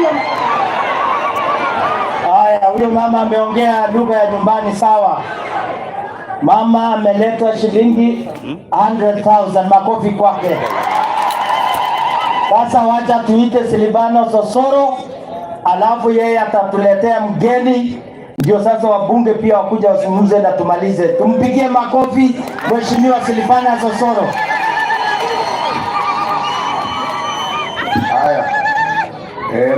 Huyo Haya, huyo mama ameongea lugha ya nyumbani, sawa. Mama ameleta shilingi 100,000, makofi kwake. Sasa wacha tuite Silvano Sosoro, alafu yeye atatuletea mgeni, ndio sasa wabunge pia wakuja wazungumze na tumalize. Tumpigie makofi Mheshimiwa Silvana Sosoro. Haya. Eh,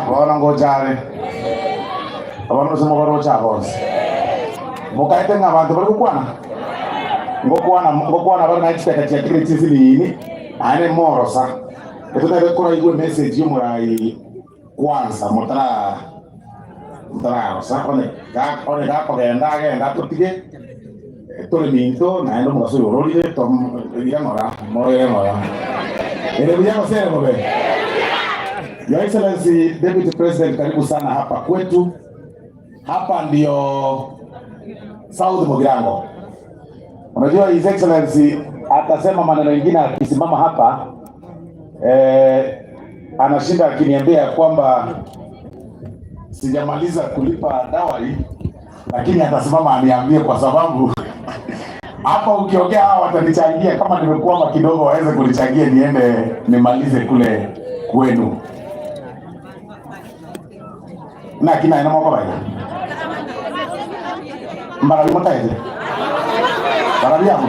bona ngojare. Abantu bose mubarocha bonse. Mukaite nga abantu bari gukwana. Ngokwana ngokwana bari na expect ya criticism yini. Ane morosa. Eto kora igwe message yomurai kwanza mutara mutara rosa one ga one ga kogenda agenda tutige tore minto naendo mugaso yororire tom ira ngora morere ngora. Ere buya sere mobe. Your Excellency Deputy President, karibu sana hapa kwetu. Hapa ndio South Mugirango. Unajua His Excellency atasema maneno mengine akisimama hapa anashinda akiniambia kwamba sijamaliza kulipa dowry, lakini atasimama aniambie kwa sababu hapa ukiongea hawa watanichangia kama nimekwama kidogo, waweze kunichangia niende nimalize kule kwenu na kina ina moko baina mbara bimotaete bara byamo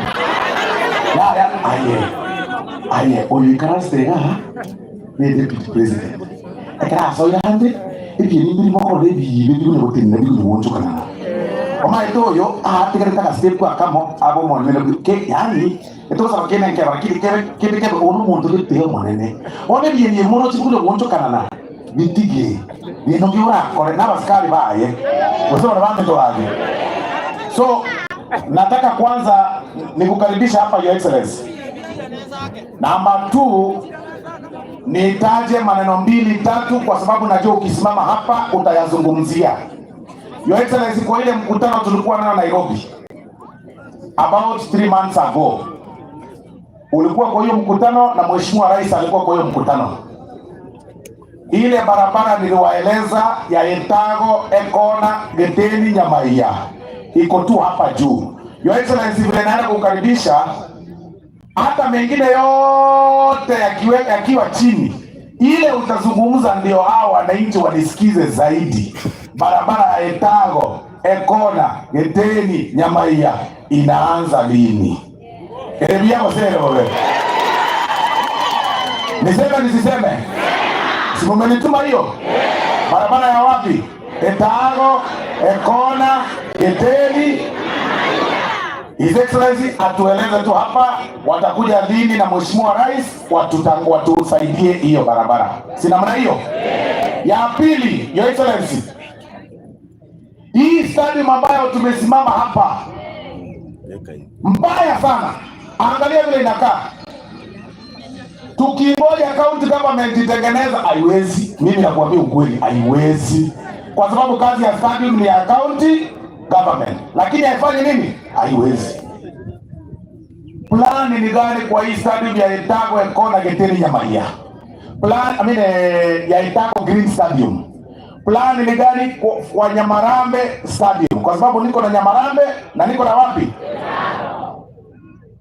ya ya aye aye oyo ikaraste ha ne deputy president ekara asoira hande ibyo ni mirimo ko rebi bibi ne gotinna bibi wonjo kana omaete oyo atigarete agastep kwa kamo abo monene ke yani etogosaba kene nkeba kiri kebe kebe kebe ono omonto gete omonene one bienie mono chikure gwonchokana na bitige bintu ngiurakore n'abasikari baye gose bana bambeto bage. So nataka kwanza nikukaribisha hapa Your Excellency. Namba 2 nitaje maneno mbili tatu kwa sababu najua ukisimama hapa utayazungumzia. Your Excellency, kwa ile mkutano tulikuwa nayo Nairobi about 3 months ago, ulikuwa kwa hiyo mkutano na Mheshimiwa Rais alikuwa kwa hiyo mkutano. Ile barabara niliwaeleza ya Etago, Ekona, Geteni, Nyamaiya iko tu hapa juu. Your Excellency, vile naenda kukaribisha, hata mengine yote yakiwa chini, ile utazungumza ndio hao wananchi wanisikize zaidi. Barabara ya Etago, Ekona, Geteni, Nyamaiya inaanza lini? Ebiago sere. Niseme nisiseme? Si mumenituma hiyo? Barabara ya wapi? Etago, Ekona, Geteni. His Excellency atueleze tu hapa watakuja lini na Mheshimiwa Rais watusaidie hiyo barabara. Si namna hiyo? Ya pili, Your Excellency, hii stadium ambayo tumesimama hapa mbaya sana, angalia vile inakaa. Tukingoja county government itengeneza, haiwezi. Mimi nakuambia ukweli, haiwezi, kwa sababu kazi ya stadium ni ya county government, lakini haifanyi nini? Haiwezi. Plan ni gani kwa hii stadium ya Etago, Ekona, Geteni, Nyamaiya? Plan, I mean, ya Etago Green Stadium. Plan ni gani kwa Nyamarambe Stadium? Kwa sababu niko na Nyamarambe na niko na wapi?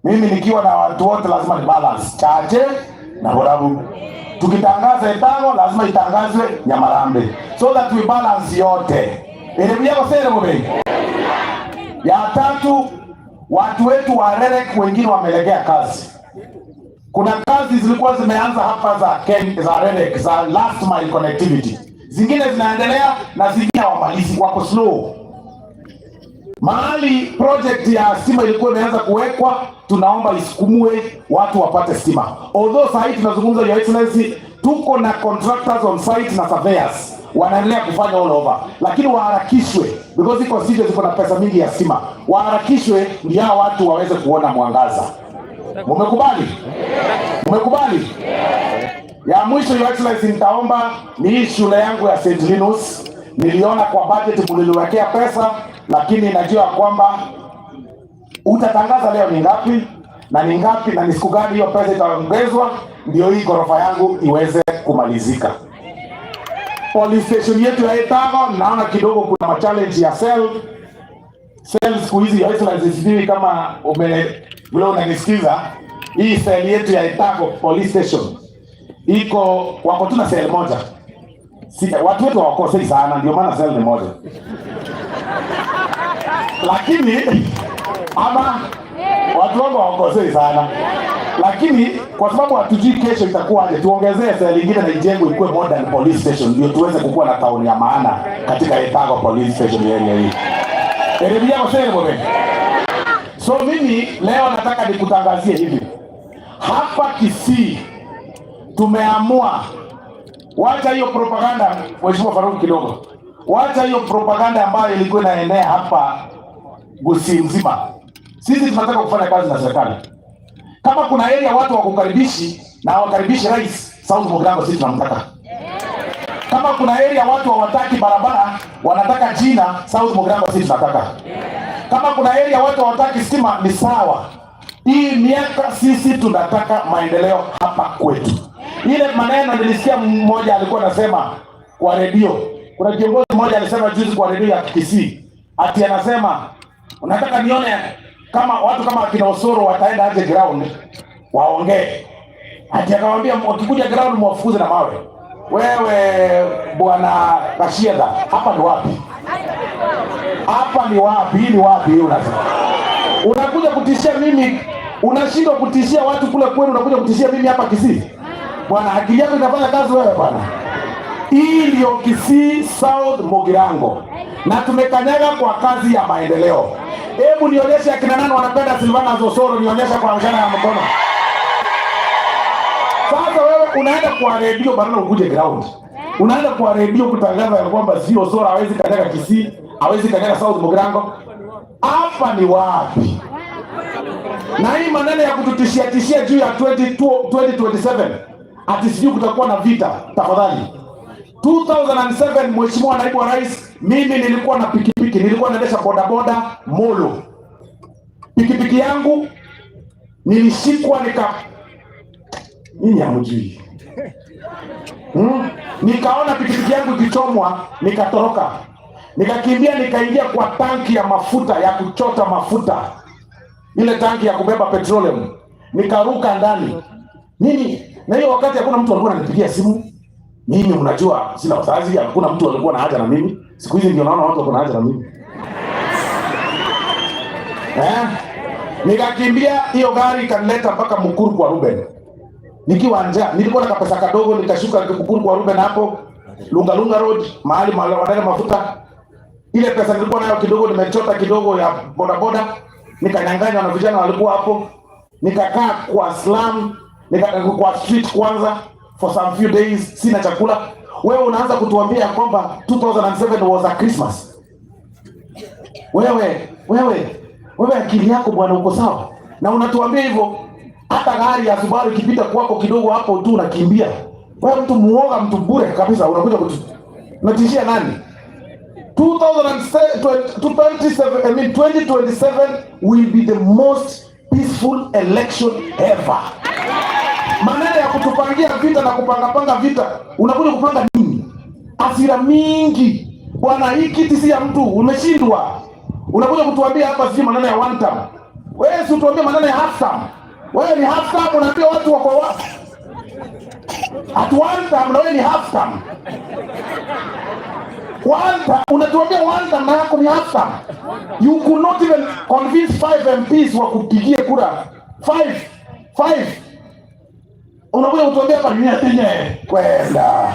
Mimi nikiwa na watu wote lazima ni balance chache na Borabu. Tukitangaza Etago lazima itangazwe Nyamarambe so that we balance yote. Elimu sere mbe. Ya tatu, watu wetu wa REREC wengine wamelegea kazi. Kuna kazi zilikuwa zimeanza hapa za Ken, za REREC za last mile connectivity, zingine zinaendelea na zingine hawamalizi, wako slow. Mahali project ya stima ilikuwa imeanza kuwekwa, tunaomba isukumwe watu wapate stima. Although saa hii tunazungumza, Your Excellency, tuko na contractors on site na surveyors wanaendelea kufanya all over, lakini waharakishwe because iko constituency ziko na pesa mingi ya stima, waharakishwe ndio hao watu waweze kuona mwangaza. Mumekubali? Mumekubali? Ya mwisho, Your Excellency, nitaomba ni hii shule yangu ya St. Linus. Niliona kwa budget mliliwekea pesa, lakini najua kwamba utatangaza leo ni ngapi na ni ngapi na ni siku gani hiyo pesa itaongezwa, ndio hii ghorofa yangu iweze kumalizika. Police station yetu ya Etago naona kidogo kuna ma-challenge ya cell cell siku hizi ya Excellency, sijui kama ume vile unanisikiza, hii cell yetu ya Etago police station iko wako tu na cell moja. Si, watu wetu hawakosei sana, ndio maana cell ni moja, lakini ama watu wangu hawakosei sana, lakini kwa sababu hatujui kesho itakuwaje, tuongezee cell ingine na ijengwe ikuwe modern police station, ndio tuweze kukuwa na town ya maana katika Etago police station area hii. Eribia kusema bobe. So mimi leo nataka nikutangazie hivi, hapa Kisii tumeamua, wacha hiyo propaganda, Mheshimiwa Faruku kidogo, wacha hiyo propaganda ambayo ilikuwa inaenea hapa Gusii mzima. Sisi tunataka kufanya kazi na serikali. Kama kuna area watu hawakukaribishi na hawakaribishi rais, South Mugirango sisi tunamtaka. Kama kuna area watu hawataki barabara, wanataka jina, South Mugirango sisi tunataka. Kama kuna area watu hawataki stima, ni sawa. Hii miaka sisi tunataka maendeleo hapa kwetu. Ile maneno nilisikia mmoja alikuwa anasema kwa redio, kuna kiongozi mmoja alisema juzi kwa redio ya Kisii, ati anasema unataka nione kama watu kama akina Osoro wataenda aje ground waongee. Ati akamwambia wakikuja ground mwafukuze na mawe. Wewe bwana Kashieda, hapa ni wapi? Hapa ni wapi? Hii ni wapi hii unasema? Unakuja kutishia mimi, unashindwa kutishia watu kule kwenu, unakuja kutishia mimi hapa Kisii? Bwana, akili yako inafanya kazi wewe bwana. Hii ndio Kisii South Mugirango na tumekanyaga kwa kazi ya maendeleo. Hebu nionyeshe akina nani wanapenda Silvanus Osoro, nionyeshe kwa ishara ya mkono. Sasa wewe unaenda kwa redio badala ukuje ground. Unaenda kwa redio kutangaza ya kwamba si Osoro hawezi kanyaga Kisii, hawezi kanyaga South Mugirango. Hapa ni wapi? Na hii maneno ya kututishia tishia juu ya 2027 ati sijui kutakuwa na vita, tafadhali. 2007 Mheshimiwa Naibu wa Rais, mimi nilikuwa na pikipiki, nilikuwa naendesha bodaboda Molo. Pikipiki yangu nilishikwa nika nyinyi hamjui. Nikaona pikipiki yangu ikichomwa, nikatoroka. Nikakimbia nikaingia kwa tanki ya mafuta ya kuchota mafuta, ile tanki ya kubeba petroleum, nikaruka ndani. Mimi na hiyo wakati hakuna mtu alikuwa ananipigia simu. Mimi mnajua sina wazazi, hakuna mtu alikuwa na haja na mimi. Siku hizi ndio naona watu wako na haja na mimi. Eh? Nikakimbia hiyo gari ikanileta mpaka Mukuru kwa Ruben. Nikiwa njaa, nilikuwa na kapesa kadogo, nikashuka Mukuru kwa Ruben hapo Lunga Lunga Road, mahali wanaweka mafuta. Ile pesa nilikuwa nayo kidogo, nimechota kidogo ya bodaboda, nikanyang'anywa na vijana walikuwa hapo. Nikakaa kwa slum, nika kwa street kwanza for some few days, sina chakula. Wewe unaanza kutuambia kwamba 2007 was a Christmas. Wewe wewe wewe, akili yako bwana, uko sawa? Na unatuambia hivyo, hata gari ya Subaru ikipita kwako kidogo hapo tu unakimbia. Wewe mtu muoga, mtu bure kabisa, unakuja kutu unatishia nani? 2027, I mean 2027 will be the most peaceful election ever. Maneno ya kutupangia vita na kupangapanga vita, unakuja kupanga nini? Hasira mingi bwana, hii kiti si ya mtu, umeshindwa. Unakuja kutuambia hapa sijui maneno ya one term. Wewe si utuambie maneno ya half term. Wewe ni half term, unaambia watu wako wapi? At one term na wewe ni half term. One term, unatuambia one term na yako ni half term. You could not even convince five MPs wa kupigie kura. Five. Five. Unakuja kutuambia hapa ni atinye kwenda.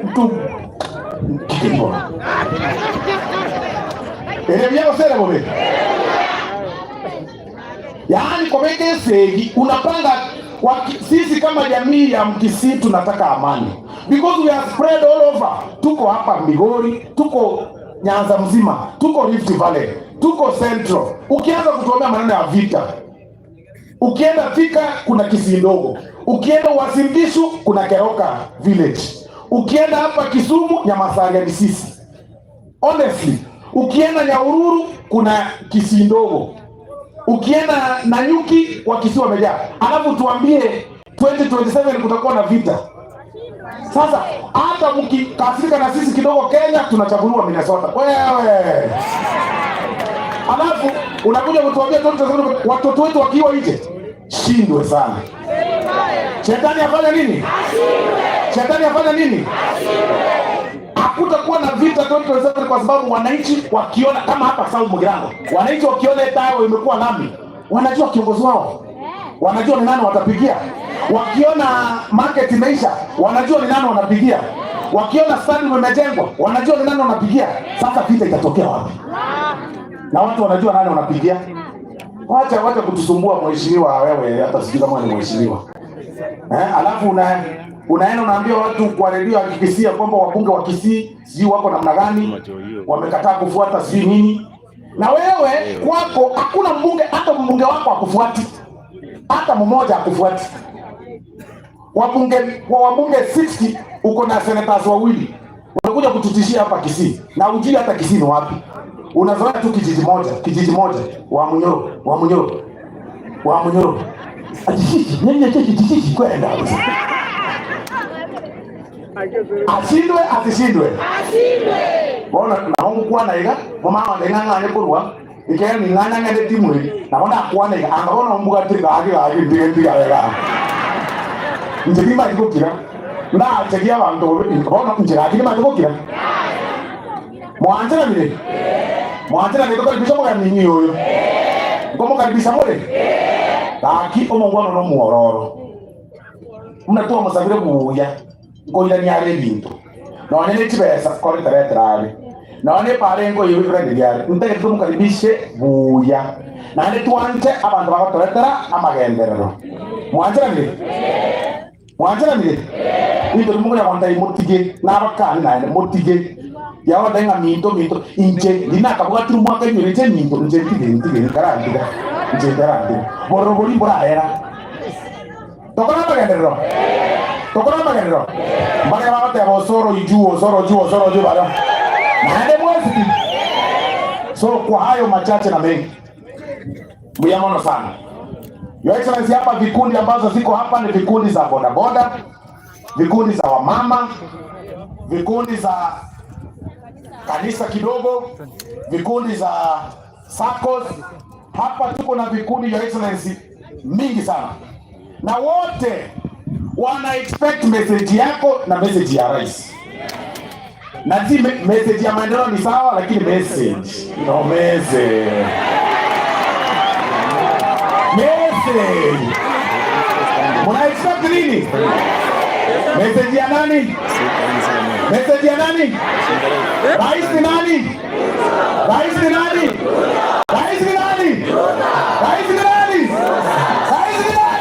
Mtu kibo. Elevia sera bobe. Yaani kwa segi unapanga sisi kama jamii ya Mkisii tunataka amani because we are spread all over. Tuko hapa Migori, tuko Nyanza mzima, tuko Rift Valley, tuko Central. Ukianza kutuambia maneno ya vita, ukienda Thika kuna Kisii ndogo, ukienda Uasin Gishu kuna Keroka village, ukienda hapa Kisumu Nyamasaria ni sisi. Honestly, ukienda Nyahururu kuna Kisii ndogo, ukienda Nanyuki wa Kisii wamejaa, alafu tuambie 2027 kutakuwa na vita. Sasa hata mkikasirika na sisi kidogo Kenya, tunachaguliwa Minnesota. Wewe alafu unakuja kutuambia 2027 watoto wetu wakiwa nje, shindwe sana. Shetani afanya nini? Shetani afanya nini? Hakutakuwa na vita 2027 kwa sababu wananchi wakiona kama hapa South Mugirango, wananchi wakiona tayo imekuwa lami, wanajua kiongozi wao, wanajua ni nani watapigia. Wakiona market imeisha, wanajua ni nani wanapigia. Wakiona stadium imejengwa, wanajua ni nani wanapigia. Sasa vita itatokea wapi? Na watu wanajua nani wanapigia. Wacha kutusumbua mheshimiwa wewe, hata sijui kama ni mheshimiwa. Eh, alafu unaenda unaambia watu kwa redio ya Kisii kwamba wabunge wa Kisii sijui wako namna gani, wamekataa kufuata sijui nini, na wewe kwako hakuna mbunge, hata mbunge wako akufuati, hata mmoja akufuati. Wabunge kwa wabunge 60 uko na senators wawili wanakuja kututishia hapa Kisii, na ujui hata Kisii ni wapi. Unazoea tu kijiji moja, kijiji moja, wa Munyoro, wa Munyoro, wa Munyoro, ajishiki nyenye kijiji kwenda ashindwe asishindwe. Bona naho ngukwana iga mama wande ng'ang'ane korwa ikera ni ng'ana ng'ende timu ri nabo ndakwana iga anga bono mbugatiri gaki gaki ndige ndige wega nje nimari gukira ndachegia abanto bono nje gaki nimari gukira mwancheranire mwancheranire tukaribisha mugani uyu ngomukaribisha muri gaki omongwana no muororo muna tuwamusabire buya nkoirania are ebinto nonye ne chibesa koretareterare nonye pare nkoyebibiraniria ntagete tumukaribishe buya naende twante abanto bagotoretera amagenderero mwancheranire mwancheranire into rimukonya gontai motige nabakani naende motige yagontai ng'a minto minto inche ndinakabwatire omwaka inyore inche minto inche ntige ntige nkarantiga inche nkarantiga bororo bori mborarera tokora amagenderero tokora amagenderero mbare bagoteba osoro ijuu osoro juu osoro juu bado naende mwesiti. So kwa hayo machache na mengi, mbuya sana Your Excellency, hapa vikundi ambazo ziko hapa ni vikundi za bodaboda, vikundi za wamama, vikundi za kanisa kidogo, vikundi za SACCOS. Hapa tuko na vikundi Your Excellency mingi sana, na wote wana expect message yako na message ya rais. Na si message ya maendeleo ni sawa, lakini message no message message muna expect nini? Message ya nani? Message ya nani? Rais ni nani? Rais ni nani? Rais ni nani? Rais ni nani? Rais ni nani?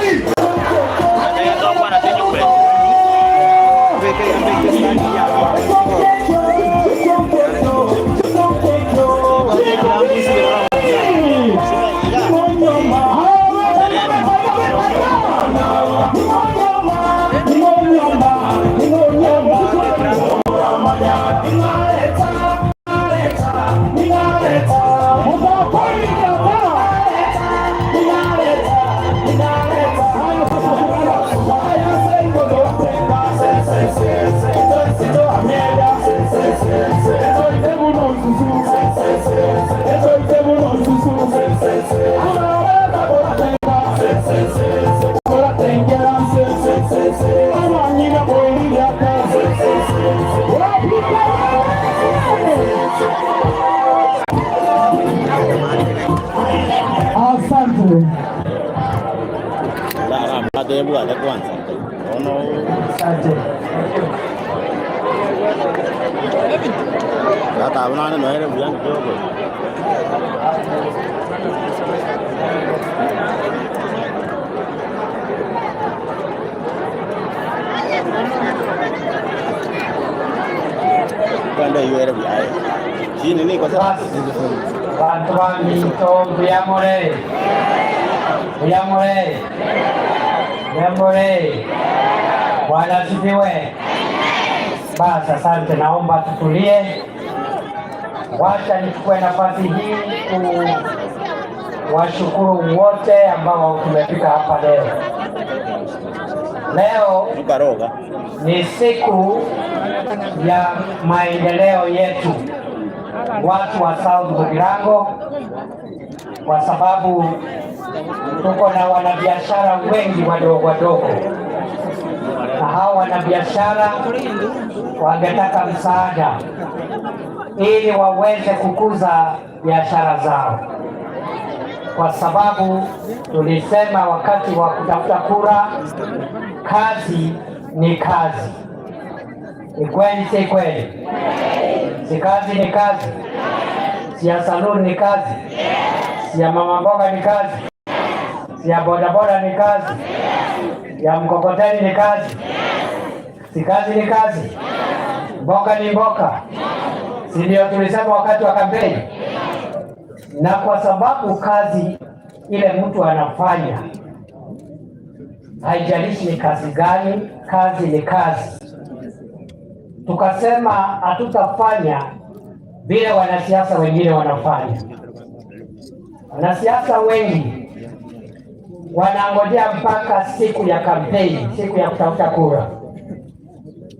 Asante. Asante. Bantu baminto buyamore buyamore buyamore. Bwana asifiwe. Basi asante, naomba tutulie. Wacha nichukue nafasi hii kuwashukuru wote ambao tumefika hapa leo. Leo ni siku ya maendeleo yetu watu wa South Mugirango, kwa sababu tuko na wanabiashara wengi wadogo wadogo, na hao wanabiashara wangetaka msaada ili waweze kukuza biashara zao, kwa sababu tulisema wakati wa kutafuta kura, kazi ni kazi. Ni kweli, si kweli? Si kazi ni kazi? Si ya saluni ni kazi? Si ya mama mboga ni kazi? Si ya bodaboda ni kazi? Ya mkokoteni ni kazi? Si kazi ni kazi? Mboga ni mboga, si ndio tulisema wakati wa kampeni? Na kwa sababu kazi ile mtu anafanya haijalishi ni kazi gani, kazi ni kazi. Tukasema hatutafanya vile wanasiasa wengine wanafanya. Wanasiasa wengi wanangojea mpaka siku ya kampeni, siku ya kutafuta kura,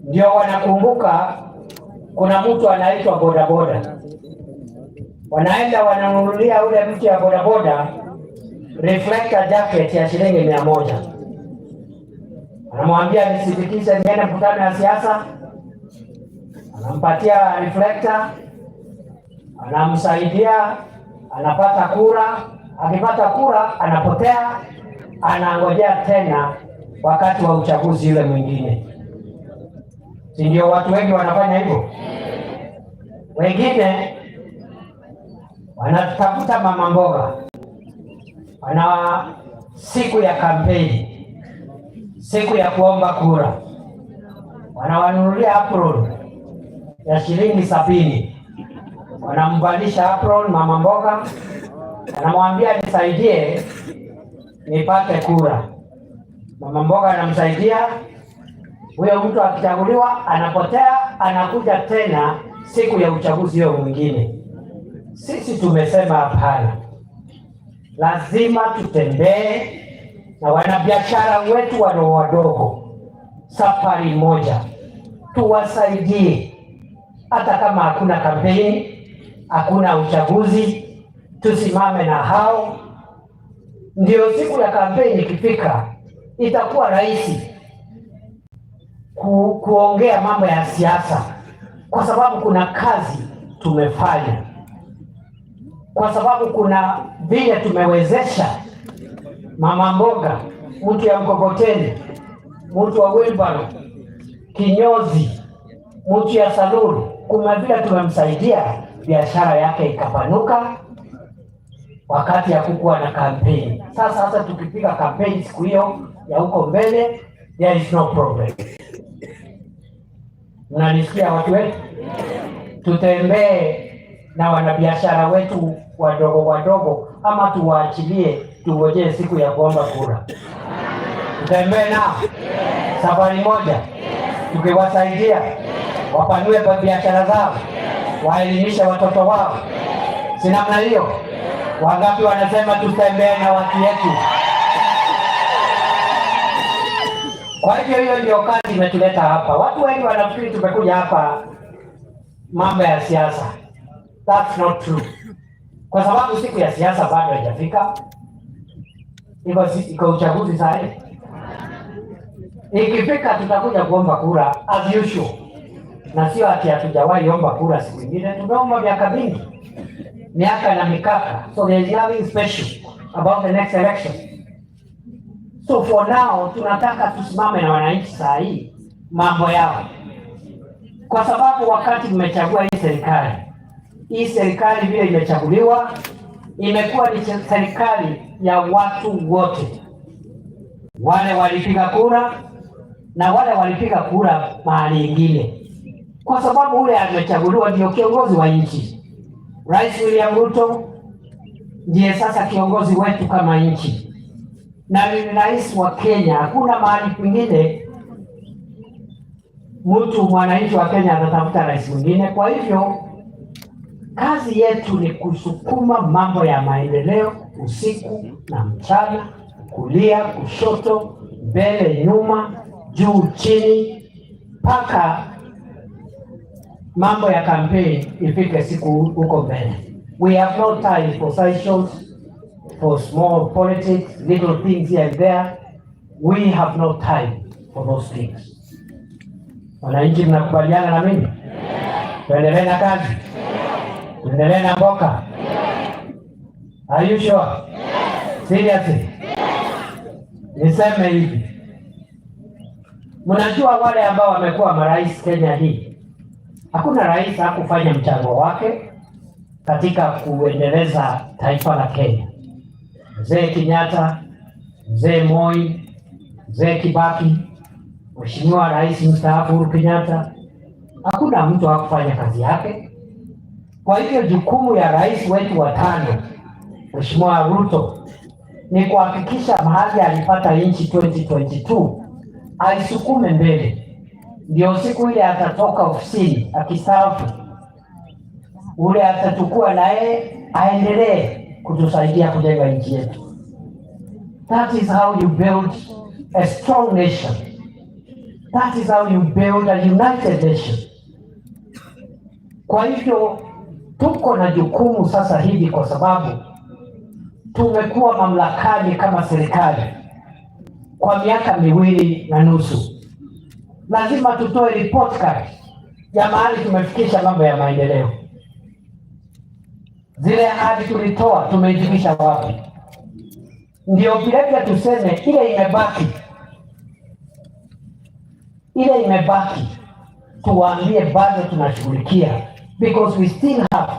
ndio wanakumbuka kuna mtu anaitwa bodaboda. Wanaenda wananunulia ule mtu ya bodaboda reflector jacket ya shilingi 100, anamwambia nisindikize niende mkutano ya siasa, anampatia reflector, anamsaidia, anapata kura. Akipata kura anapotea, anangojea tena wakati wa uchaguzi yule mwingine. Si ndio watu wengi wanafanya hivyo? Wengine wanatafuta mama mboga, wana siku ya kampeni, siku ya kuomba kura, wanawanunulia apron ya shilingi 70, wanamvalisha apron mama mboga, anamwambia nisaidie nipate kura. Mama mboga anamsaidia huyo mtu, akichaguliwa anapotea, anakuja tena siku ya uchaguzi huyo mwingine. Sisi tumesema hapana, lazima tutembee na wanabiashara wetu wadogo wadogo safari moja, tuwasaidie hata kama hakuna kampeni, hakuna uchaguzi, tusimame na hao. Ndio siku ya kampeni ikifika, itakuwa rahisi kuongea mambo ya siasa, kwa sababu kuna kazi tumefanya, kwa sababu kuna vile tumewezesha mama mboga, mtu ya mkokoteni, mtu wa wheelbarrow, kinyozi, mtu ya saluni, kuna vile tumemsaidia biashara yake ikapanuka wakati hakukuwa na kampeni. Sasa hata tukipiga kampeni siku hiyo ya huko mbele, there is no problem. Mnanisikia watu wetu? Tutembee na wanabiashara wetu wadogo wadogo, ama tuwaachilie tungojee siku ya kuomba kura? Tutembee nao safari moja, tukiwasaidia wapanue biashara zao, waelimishe watoto wao, si namna hiyo? Wangapi wanasema tutembee na watu wetu? Kwa hivyo hiyo ndio kazi imetuleta hapa. Watu wengi wanafikiri tumekuja hapa mambo ya siasa. That's not true, kwa sababu siku ya siasa bado haijafika. Iko uchaguzi saa hii, ikifika tutakuja kuomba kura as usual, na sio ati hatujawahi omba kura siku ingine. Tumeomba miaka mingi, miaka na mikaka, so there is nothing special about the next election. So for now tunataka tusimame na wananchi saa hii mambo yao, kwa sababu wakati mmechagua hii serikali vile imechaguliwa imekuwa ni serikali ya watu wote, wale walipiga kura na wale walipiga kura mahali ingine, kwa sababu ule amechaguliwa ndio kiongozi wa nchi. Rais William Ruto ndiye sasa kiongozi wetu kama nchi na ni rais wa Kenya. Hakuna mahali kwingine mtu mwananchi wa Kenya atatafuta rais mwingine. Kwa hivyo kazi yetu ni kusukuma mambo ya maendeleo usiku na mchana, kulia, kushoto, mbele, nyuma. juu chini mpaka mambo ya campaign ifike siku huko mbele. We have no time for sideshows, for small politics, little things here and there. We have no time for those things. Wananchi, mnakubaliana na mimi? Tuendelee na kazi, tuendelee na mboka. Are you sure? Seriously? Niseme hivi, mnajua wale ambao wamekuwa marais Kenya hii, hakuna rais hakufanya mchango wake katika kuendeleza taifa la Kenya. Mzee Kenyatta, Mzee Moi, Mzee Kibaki, Mheshimiwa Rais mstaafu Uhuru Kenyatta, hakuna mtu hakufanya kazi yake. Kwa hivyo jukumu ya rais wetu wa tano Mheshimiwa Ruto ni kuhakikisha mahali alipata nchi 2022 aisukume mbele, ndio siku ile atatoka ofisini akistaafu, ule atachukua naye aendelee kutusaidia kujenga nchi yetu. That is how you build a strong nation. That is how you build a united nation. Kwa hivyo tuko na jukumu sasa hivi, kwa sababu tumekuwa mamlakani kama serikali kwa miaka 2.5, lazima tutoe report card ya mahali tumefikisha mambo ya maendeleo. Zile ahadi tulitoa tumeifikisha wapi? Ndio vilevile tuseme ile imebaki, ile imebaki tuwaambie bado tunashughulikia, because we still have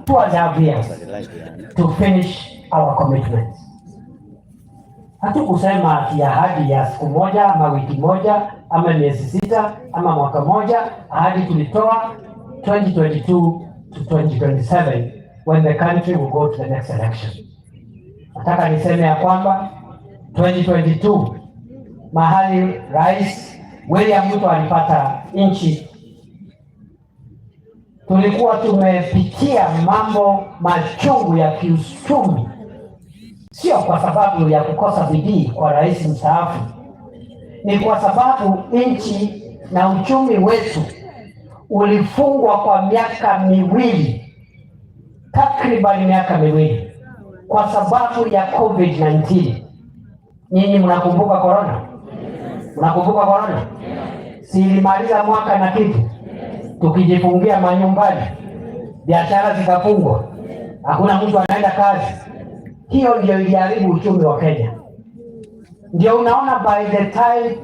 2.5 years to finish our commitments. Hatukusema ati ahadi ya siku moja ama wiki moja ama miezi 6 ama mwaka moja. Ahadi tulitoa 2022 to 2027 when the country will go to the next election. Nataka niseme ya kwamba 2022 mahali Rais William Ruto alipata nchi, tulikuwa tumepitia mambo machungu ya kiuchumi, sio kwa sababu ya kukosa bidii kwa rais mstaafu, ni kwa sababu nchi na uchumi wetu ulifungwa kwa miaka 2, takriban miaka 2 kwa sababu ya COVID-19. Nyinyi mnakumbuka corona? Mnakumbuka corona? Si ilimaliza mwaka na kitu, tukijifungia manyumbani, biashara zikafungwa, hakuna mtu anaenda kazi. Hiyo ndio iliharibu uchumi wa Kenya. Ndio unaona by the time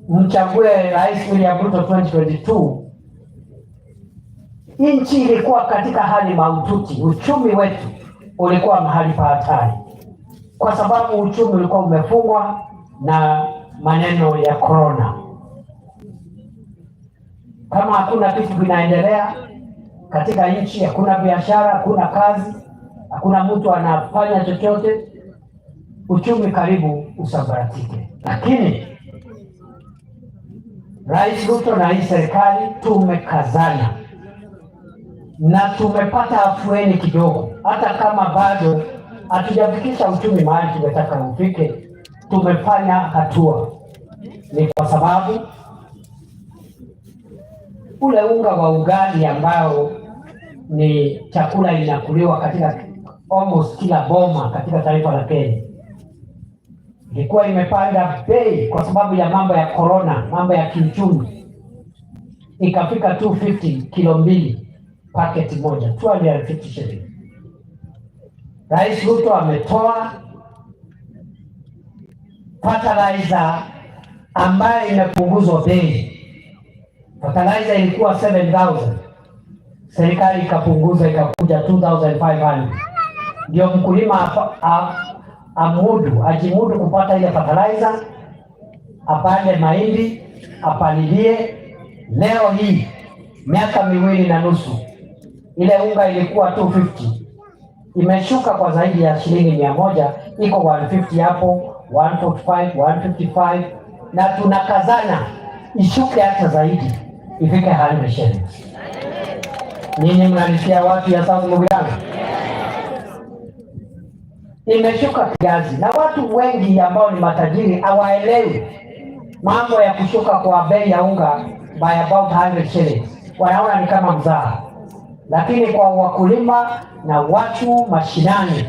mchague Rais William Ruto 2022, nchi ilikuwa katika hali mahututi, uchumi wetu ulikuwa mahali pa hatari, kwa sababu uchumi ulikuwa umefungwa na maneno ya corona. Kama hakuna kitu kinaendelea katika nchi, hakuna biashara, hakuna kazi, hakuna mtu anafanya chochote, uchumi karibu usambaratike. Lakini Rais Ruto na hii serikali tumekazana na tumepata afueni kidogo, hata kama bado hatujafikisha uchumi mahali tumetaka ufike, tumefanya hatua. Ni kwa sababu ule unga wa ugali ambao ni chakula inakuliwa katika almost kila boma katika taifa la Kenya ilikuwa imepanda bei kwa sababu ya mambo ya corona, mambo ya kiuchumi, ikafika 250 kilo mbili, paketi moja 250 shilling. Rais Ruto ametoa fertilizer ambayo imepunguzwa bei. Fertilizer ilikuwa 7000, serikali ikapunguza ikakuja 2500, ndio mkulima amudu ajimudu kupata ile fertilizer, apande mahindi, apalilie. Leo hii miaka 2.5 ile unga ilikuwa 250 imeshuka kwa zaidi ya shilingi 100, iko 150 hapo, 145, 155, na tunakazana ishuke hata zaidi ifike 100 shillings. Nyinyi mnalisikia watu ya South Mugirango? Imeshuka kiasi, na watu wengi ambao ni matajiri hawaelewi. Mambo ya kushuka kwa bei ya unga by about 100 shillings wanaona ni kama mzaha, lakini kwa wakulima na watu mashinani,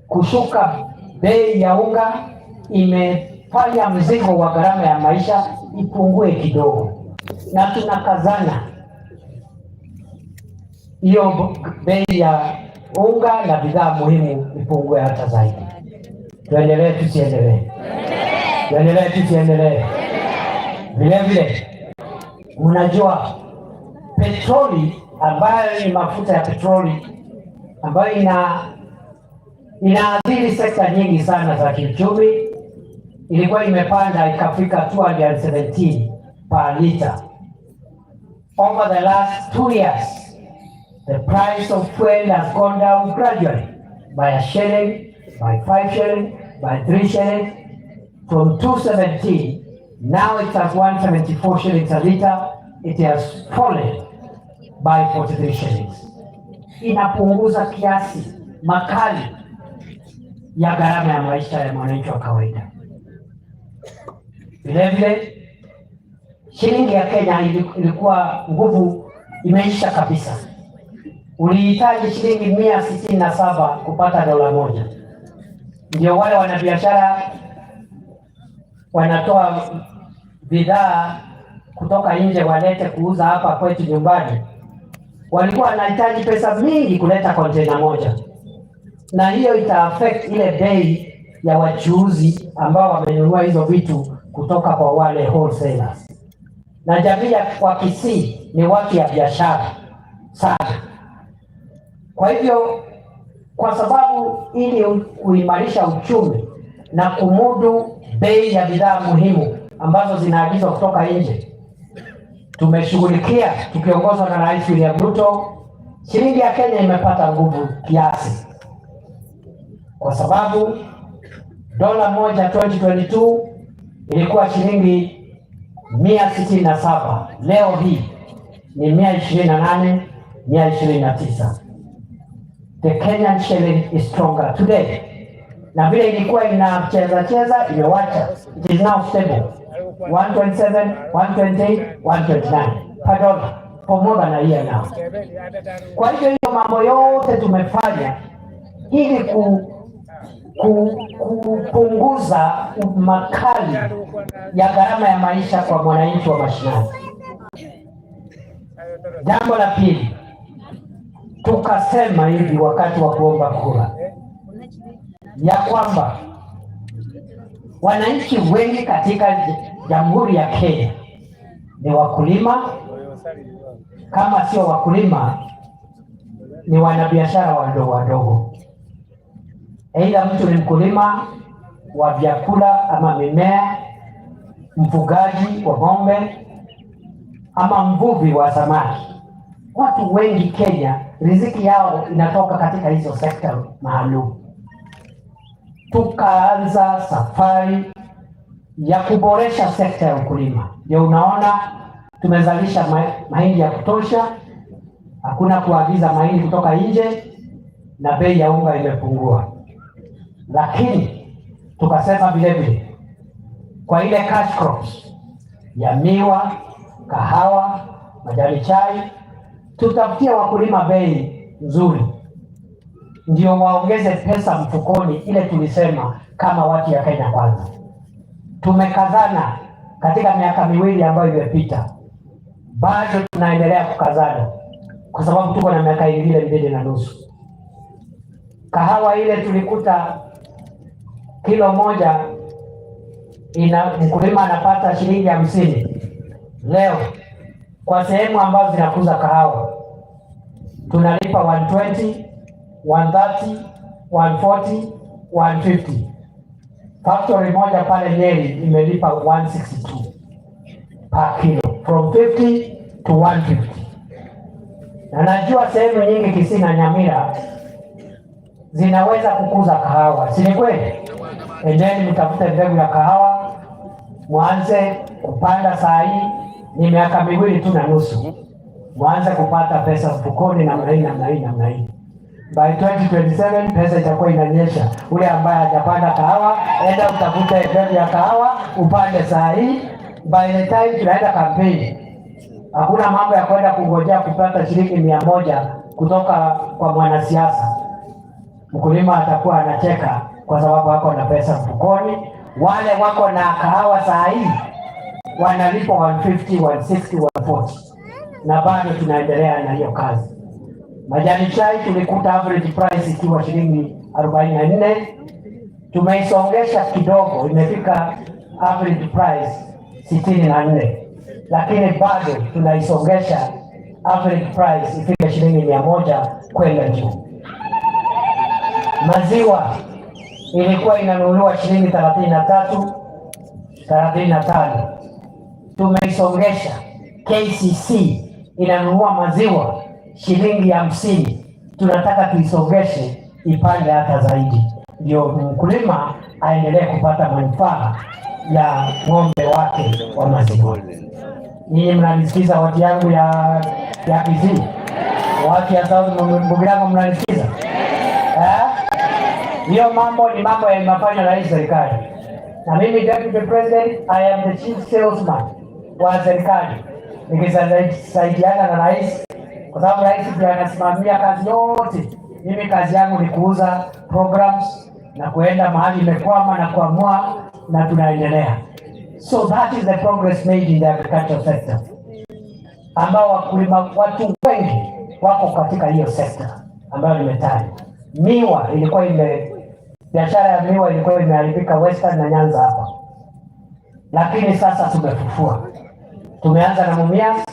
kushuka bei ya unga imefanya mzigo wa gharama ya maisha ipungue kidogo, na tunakazana hiyo bei ya unga na bidhaa muhimu ipungue hata zaidi. Tuendelee tusiendelee? Tuendelee tusiendelee? Vile vile mnajua petroli ambayo ni mafuta ya petroli ambayo inaathiri sekta nyingi sana za kiuchumi, ilikuwa imepanda ikafika 217 per liter. Over the last 2 years, the price of fuel has gone down gradually by a shilling, by 5 shilling, by 3 shillings, from 217, now it's at 174 shillings a liter. It has fallen by 43 shillings. Inapunguza kiasi makali ya gharama ya maisha ya mwananchi wa kawaida. Vile vile shilingi ya Kenya ilikuwa nguvu imeisha kabisa. Ulihitaji shilingi 167 kupata dola moja. Ndio wale wanabiashara wanatoa bidhaa kutoka nje walete kuuza hapa kwetu nyumbani, walikuwa wanahitaji pesa mingi kuleta kontena moja, na hiyo ita affect ile bei ya wachuuzi ambao wamenunua hizo vitu kutoka kwa wale wholesalers. Na jamii ya kwa Kisii ni watu ya biashara sana. Kwa hivyo, kwa sababu ili kuimarisha uchumi na kumudu bei ya bidhaa muhimu ambazo zinaagizwa kutoka nje, tumeshughulikia tukiongozwa na Rais William Ruto, shilingi ya Kenya imepata nguvu kiasi, kwa sababu dola moja 2022 ilikuwa shilingi 167, leo hii ni 128, 129. The Kenyan shilling is stronger today, na vile ilikuwa inacheza cheza imewacha, it is now stable 127, 128, 129 per dollar for more than a year now. Kwa hivyo hiyo mambo yote tumefanya ili kupunguza makali ya gharama ya maisha kwa mwananchi wa mashinani. Jambo la pili, tukasema hivi wakati wa kuomba kura ya kwamba wananchi wengi katika Jamhuri ya Kenya ni wakulima, kama sio wakulima ni wanabiashara wadogo wadogo. Aidha mtu ni mkulima wa vyakula ama mimea, mfugaji wa ng'ombe ama mvuvi wa samaki. Watu wengi Kenya riziki yao inatoka katika hizo sekta maalum. Tukaanza safari ya kuboresha sekta ya ukulima. Ndio unaona tumezalisha mahindi ya kutosha, hakuna kuagiza mahindi kutoka nje na bei ya unga imepungua. Lakini tukasema vile vile kwa ile cash crops ya miwa, kahawa, majani chai, tutafutia wakulima bei nzuri, ndio waongeze pesa mfukoni. Ile tulisema kama watu ya Kenya Kwanza. Tumekazana katika miaka miwili ambayo imepita, bado tunaendelea kukazana kwa sababu tuko na miaka ingine 2.5. Kahawa ile tulikuta kilo moja ina mkulima anapata shilingi 50. Leo kwa sehemu ambazo zinakuza kahawa tunalipa 120, 130, 140, 150. Factory moja pale Nyeri imelipa 162 per kilo, from 50 to 150. Na najua sehemu nyingi Kisii na Nyamira zinaweza kukuza kahawa, si ni kweli? Endeni mtafute mbegu ya kahawa mwanze kupanda saa hii, ni miaka 2 tu na nusu, mwanze kupata pesa mfukoni namna hii, namna hii, namna hii. By 2027 pesa itakuwa inanyesha. Ule ambaye hajapanda kahawa, enda utafute mbegu ya kahawa upande saa hii. By the time tunaenda kampeni, hakuna mambo ya kwenda kungojea kupata shilingi 100 kutoka kwa mwanasiasa. Mkulima atakuwa anacheka kwa sababu wako na pesa mfukoni. Wale wako na kahawa saa hii wanalipwa 150, 160, 140 na bado tunaendelea na hiyo kazi. Majani chai tulikuta average price ikiwa shilingi 44, tumeisongesha kidogo, imefika average price 64, lakini bado tunaisongesha average price ifike shilingi 100 kwenda juu. Maziwa ilikuwa inanunuliwa shilingi 33, 35, tumeisongesha. KCC inanunua maziwa shilingi 50, tunataka tuisongeshe ipande hata zaidi, ndio mkulima aendelee kupata manufaa ya ng'ombe wake wa maziwa. Nyinyi mnanisikiza, watu yangu ya Kisii, watu ya South Mugirango, mnanisikiza eh? Hiyo mambo ni mambo yanafanywa na hii serikali, na mimi Deputy President, I am the chief salesman wa serikali nikisaidiana na rais, kwa sababu rais ndiye anasimamia kazi yote. Mimi kazi yangu ni kuuza programs na kuenda mahali imekwama na kuamua, na tunaendelea. So that is the progress made in the agricultural sector, ambao wakulima watu wengi wako katika hiyo sekta ambayo nimetaja. Miwa ilikuwa ime biashara ya miwa ilikuwa imeharibika Western na Nyanza hapa, lakini sasa tumefufua. Tumeanza na Mumias,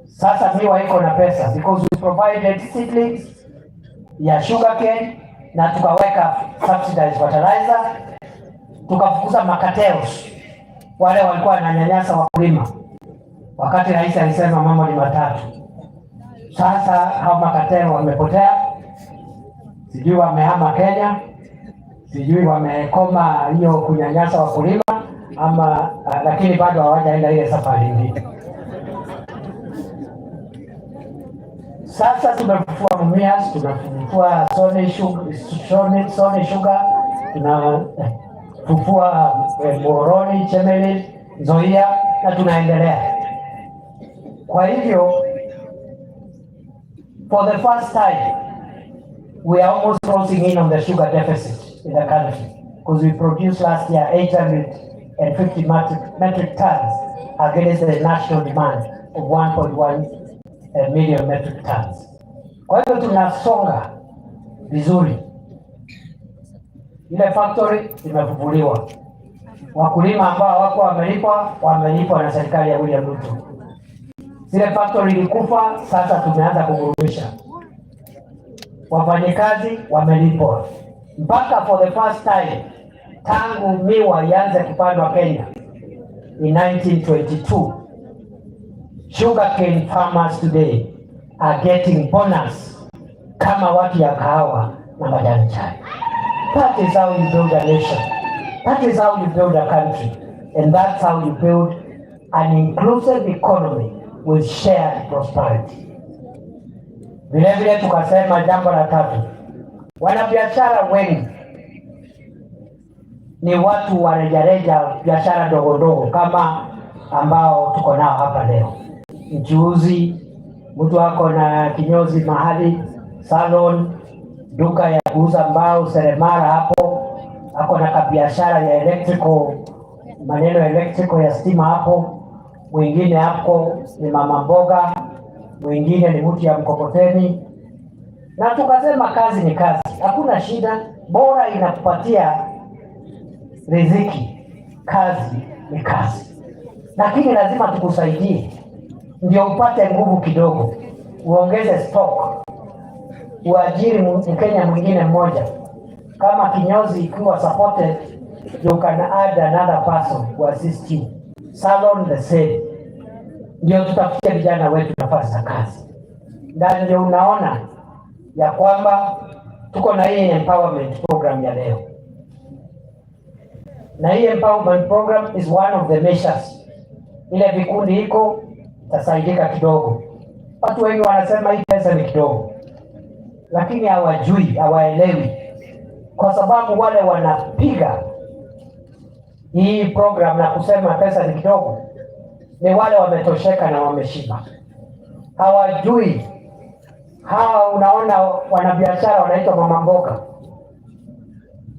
sasa miwa iko na pesa because we provided seedlings ya sugarcane na tukaweka subsidized fertilizer, tukafukuza macartels wale walikuwa wananyanyasa wakulima. Wakati rais alisema mambo ni matatu. Sasa hao macartel wamepotea, sijui wamehama Kenya, sijui wamekoma hiyo kunyanyasa wakulima ama, lakini bado hawajaenda ile safari ingine. Sasa tumefufua Mumias, tumefufua Sony Sugar, Sony Sugar, tunafufua Muhoroni, Chemelil, Nzoia na tunaendelea. Kwa hivyo for the first time we are almost closing in on the sugar deficit in the country because we produced last year 850 metric tons against the national demand of 1.1 million metric tons. Kwa hivyo tunasonga vizuri. Ile factory imefufuliwa, wakulima ambao wako wamelipwa wamelipwa na serikali ya William Ruto. Zile factory ilikufa, sasa tumeanza kugurumisha. Wafanyikazi wamelipwa mpaka for the first time tangu miwa ianze kupandwa Kenya in 1922, sugarcane farmers today are getting bonus kama watu ya kahawa na majani chai. That is how you build a nation. That is how you build a country. And that's how you build an inclusive economy with shared prosperity. Vile vile tukasema jambo la tatu, wanabiashara wengi ni watu wa rejareja, biashara ndogo ndogo kama ambao tuko nao hapa leo. Mchuuzi, mtu ako na kinyozi mahali, salon, duka ya kuuza mbao, seremala hapo, ako na kabiashara ya electrical, maneno ya electrical ya stima hapo. Mwingine hapo ni mama mboga, mwingine ni mtu ya mkokoteni. Na tukasema kazi ni kazi, hakuna shida, bora inakupatia riziki. Kazi ni kazi, lakini lazima tukusaidie ndio upate nguvu kidogo, uongeze stock, uajiri Mkenya mwingine mmoja. Kama kinyozi ikiwa supported, you can add another person to assist you. Salon the same, ndio tutafutie vijana wetu nafasi za kazi, na ndio unaona ya kwamba tuko na hii empowerment program ya leo, na hii empowerment program is one of the measures. Ile vikundi iko itasaidika kidogo. Watu wengi wanasema hii pesa ni kidogo. lakini hawajui, hawaelewi, kwa sababu wale wanapiga hii program na kusema pesa ni kidogo ni wale wametosheka na wameshiba, hawajui. Hawa unaona wanabiashara wanaitwa mama mboga,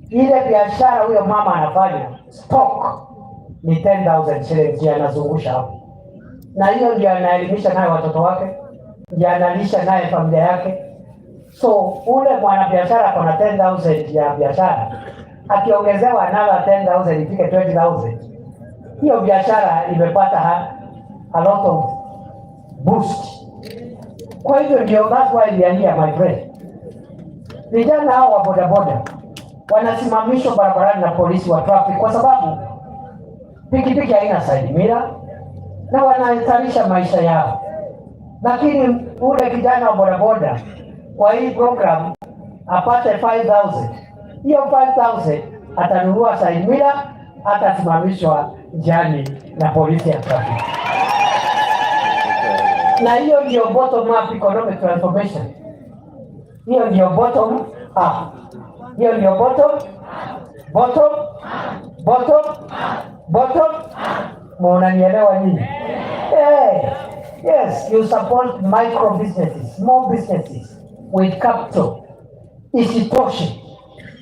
ile biashara huyo mama anafanya stock ni 10,000 shillings ndiyo anazungusha hapo, na hiyo ndio anaelimisha naye watoto wake, ndio analisha naye familia yake. So ule mwanabiashara ako na 10,000 ya biashara, akiongezewa another 10,000 ifike 20,000, hiyo biashara imepata a lot of boost. Kwa hivyo ndio that's why we are here, my friend. Vijana hao wa bodaboda wanasimamishwa barabarani na polisi wa traffic kwa sababu pikipiki haina side mirror na wanahatarisha maisha yao. Lakini ule kijana wa bodaboda kwa hii program apate 5000, hiyo 5000 atanunua side mirror, atasimamishwa njiani na polisi ya traffic. Na hiyo ndio bottom up economic transformation. Hiyo ndio bottom up. Hiyo ndio bottom bottom bottom bottom. Munanielewa nyinyi? Hey, yes, you support micro businesses, small businesses with capital. Isitoshe,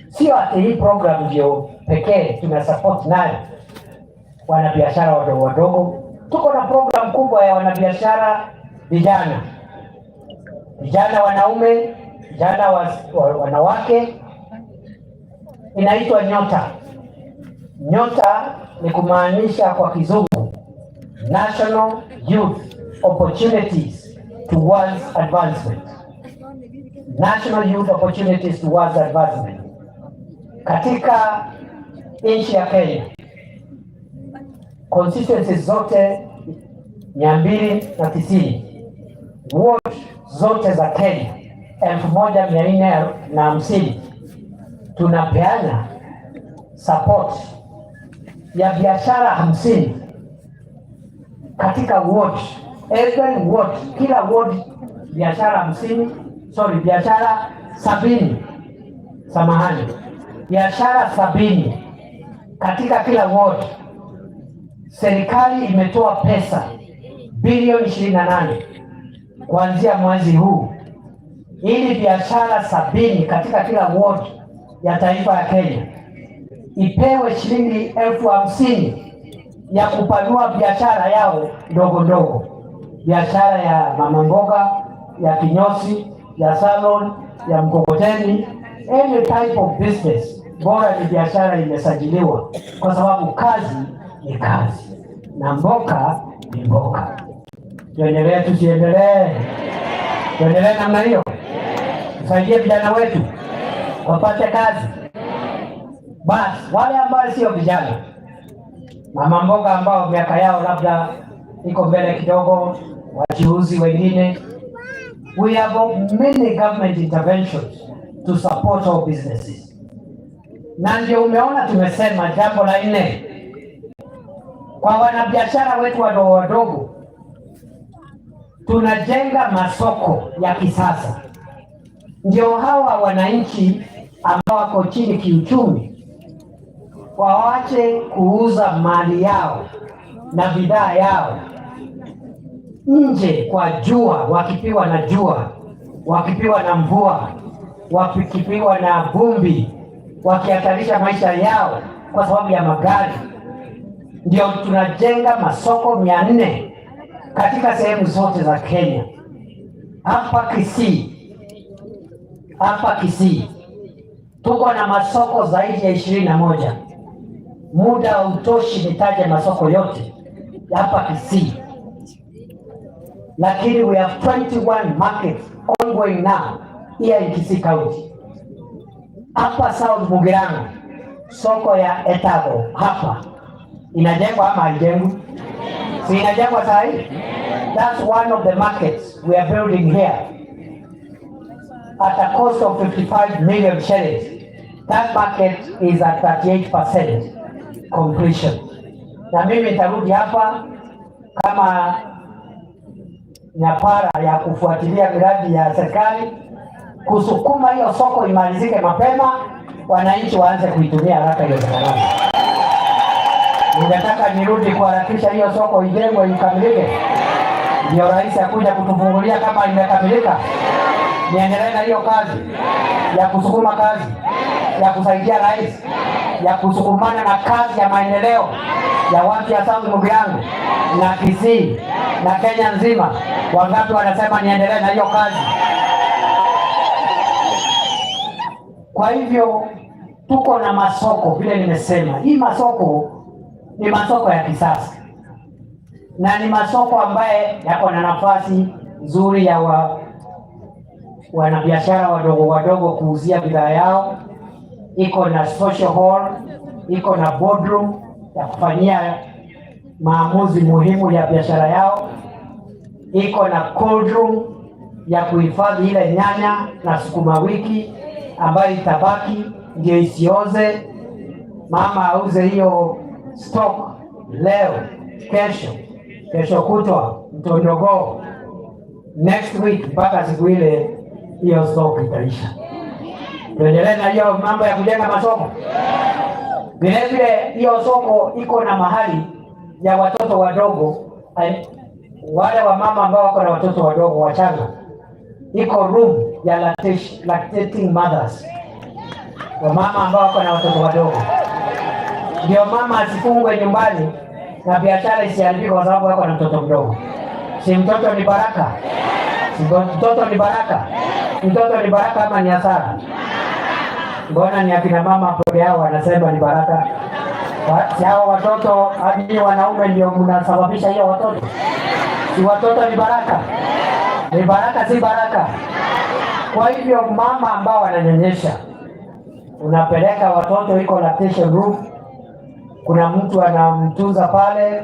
sio ati hii program ndio pekee tuna support nayo wanabiashara wadogo wadogo. Tuko na program kubwa ya wanabiashara vijana, vijana wanaume, vijana wanawake, inaitwa Nyota. Nyota ni kumaanisha kwa Kizungu National Youth Opportunities Towards Advancement. National Youth Opportunities Towards Advancement. Katika nchi ya Kenya, constituencies zote 290, ward zote za Kenya 1450, tunapeana support ya biashara 50 katika ward, every ward, kila ward biashara 50, sorry, biashara 70, samahani, biashara 70 katika kila ward. Serikali imetoa pesa bilioni 28 kuanzia mwezi huu ili biashara 70 katika kila ward ya taifa ya Kenya ipewe shilingi 50,000 ya kupanua biashara yao ndogo ndogo, biashara ya mama mboga, ya kinyozi, ya salon, ya mkokoteni, any type of business, bora ni biashara imesajiliwa, kwa sababu kazi ni kazi na mboka ni mboka. Tuendelee tusiendelee? Tuendelee namna hiyo, tusaidie vijana wetu wapate kazi. Basi wale ambao sio vijana, mama mboga ambao miaka yao labda iko mbele kidogo, wachuuzi wengine, we have many government interventions to support all businesses, na ndio umeona tumesema jambo la nne kwa wanabiashara wetu wadogo wadogo, tunajenga masoko ya kisasa, ndio hawa wananchi ambao wako chini kiuchumi wawache kuuza mali yao na bidhaa yao nje kwa jua, wakipigwa na jua, wakipigwa na mvua, wakipigwa na vumbi, wakihatarisha maisha yao kwa sababu ya magari. Ndio tunajenga masoko 400 katika sehemu zote za Kenya. Hapa Kisii, hapa Kisii tuko na masoko zaidi ya 21. Muda hautoshi nitaje masoko yote hapa Kisii, lakini we have 21 markets ongoing now here in Kisii County. Hapa South Mugirango, soko ya Etago hapa inajengwa ama haijengwi? Si inajengwa saa hii? That's one of the markets we are building here at a cost of 55 million shillings. That market is at 38% completion. Na mimi nitarudi hapa kama nyapara ya kufuatilia miradi ya serikali. Kusukuma hiyo soko imalizike mapema, wananchi waanze kuitumia haraka iwezekanavyo. Ningetaka nirudi kuharakisha hiyo soko ijengwe ikamilike, ndio rais akuja kutufungulia kama imekamilika. Niendelee na hiyo kazi ya kusukuma kazi ya kusaidia rais ya kusukumana na kazi ya maendeleo ya watu ya South Mugirango na Kisii na Kenya nzima. Wangapi wanasema niendelee na hiyo kazi? Kwa hivyo tuko na masoko vile nimesema, hii masoko ni masoko ya kisasa na ni masoko ambaye yako na nafasi nzuri ya wanabiashara wadogo wadogo kuuzia bidhaa yao. Iko na social hall, iko na boardroom ya kufanyia maamuzi muhimu ya biashara yao, iko na cold room ya kuhifadhi ile nyanya na sukuma wiki ambayo itabaki ndio isioze. Mama auze hiyo stock leo, kesho, kesho kutwa, mtondogoo, next week, mpaka siku ile hiyo stock itaisha. Tuendelee na hiyo mambo ya kujenga masoko. Vile vile hiyo soko iko na mahali ya watoto wadogo, wale wa mama ambao wako na watoto wadogo wachanga, iko room ya lactating mothers, wamama ambao wako na watoto wadogo, ndio mama asifungwe nyumbani na biashara isiharibike kwa sababu wako na mtoto mdogo. Si mtoto ni baraka? Si mtoto ni baraka? Mtoto ni baraka ama ni hasara? Mbona ni akina mama peke yao wanasema ni baraka? Si hao watoto hadi wanaume ndio mnasababisha hiyo watoto? Si watoto ni baraka? Ni baraka, si baraka? Kwa hivyo mama ambao wananyonyesha, unapeleka watoto iko lactation room, kuna mtu anamtunza pale.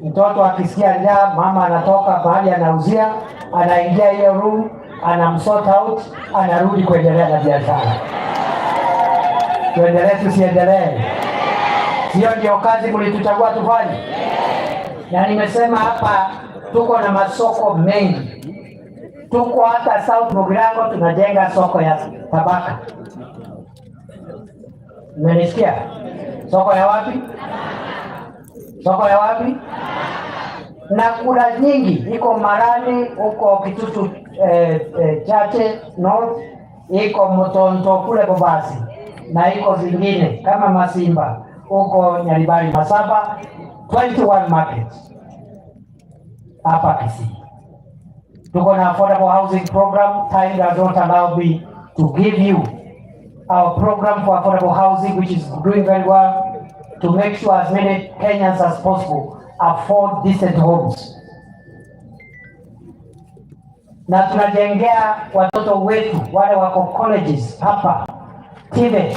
Mtoto akisikia njaa, mama anatoka mahali anauzia, anaingia hiyo room, anamsort out, anarudi kuendelea na biashara. Tuendelee tusiendelee? Hiyo ndio kazi mlituchagua tufanye. Na nimesema hapa tuko na masoko mengi, tuko hata South Mugirango tunajenga soko ya Tabaka. Mmenisikia? Soko ya wapi? Soko ya wapi? Na kuna nyingi, iko Marani huko Kitutu Chache North, iko Mtonto kule Bobasi, na iko zingine kama Masimba huko Nyaribari Masaba, 21 markets hapa Kisii. Tuko na affordable housing program. Time does not allow me to give you our program for affordable housing, which is doing very well to make sure as many Kenyans as possible afford decent homes. Na tunajengea watoto wetu wale wako colleges hapa TVET,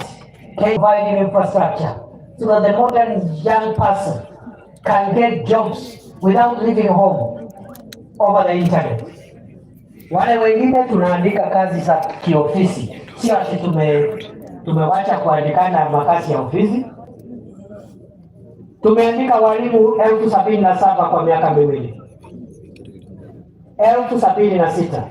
providing infrastructure so that the modern young person can get jobs without leaving home over the internet. Wale wengine tunaandika kazi za kiofisi, sio ati tumewacha kuandikana makazi ya ofisi. Tumeandika walimu 77,000 kwa miaka 2, 76,000.